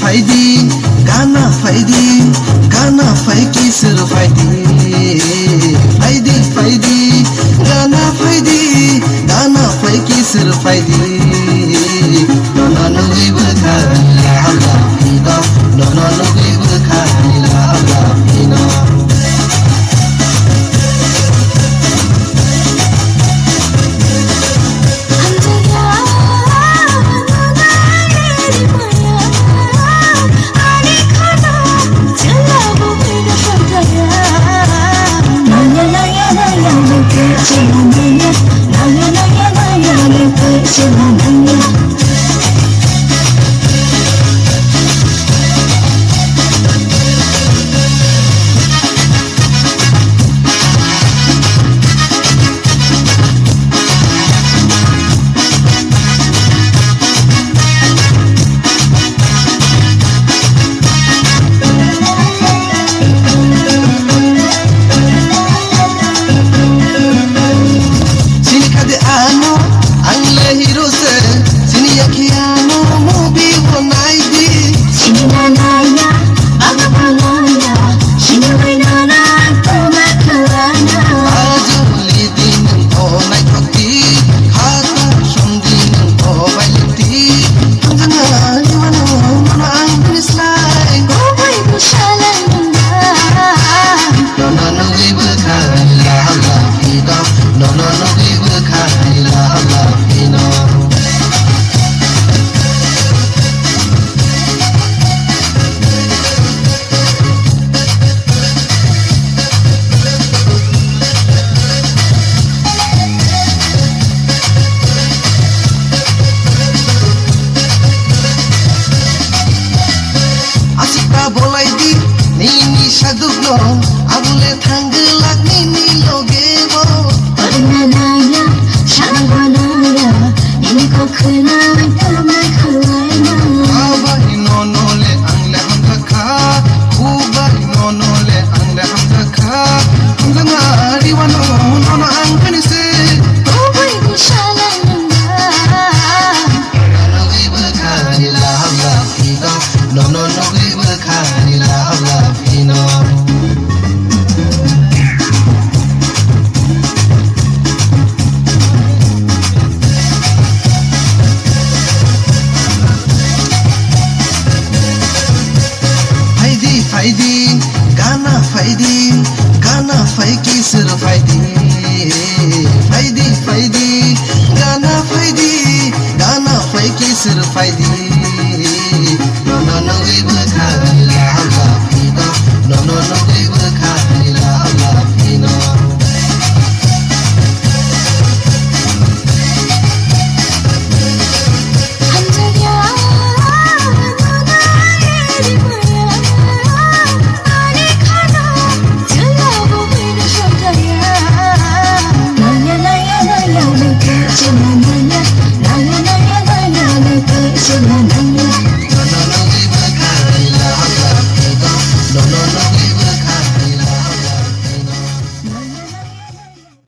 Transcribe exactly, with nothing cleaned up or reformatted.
Phaidi, gana phaidi, gana phai kisir phaidi. Phaidi, phaidi, gana phaidi, gana phai kisir phaidi. Nono nugwi bwkha la la phaino, nono nugwi bwkha la la phaino. Chini khadi ano, ang le hero se, chini yakhi ano, movie bo nai di. Chini na naya, baba bo naya, chini wai na na, toma khalana. Ajo li di nang o nai thok di, khata som di nang o bai li di. Ang jana, iwano, mano ang finish line. Ko bai ko shalai nang da. Nono nugwi bwkha la la phaino, nono nugwi bwkha la la phaino. Aswk ta bolai di nini sadukno, abole thangwlak nini loge bo. Orna naya, shalangwa naya, nini kok khna tama khwlaina. Abai nono le ang le hamjakha, ubai nono le ang le hamjakha. Hamjakna riwano nono ang kani se. Ubai ko shalai nang da. Nono nugwi bwkha la la phaino, nono nugwi bwkha la la phaino. Phaidi, phaidi, gana phaidi, gana phai kisir phaidi. Phaidi, phaidi, gana phaidi, gana phai kisir phaidi.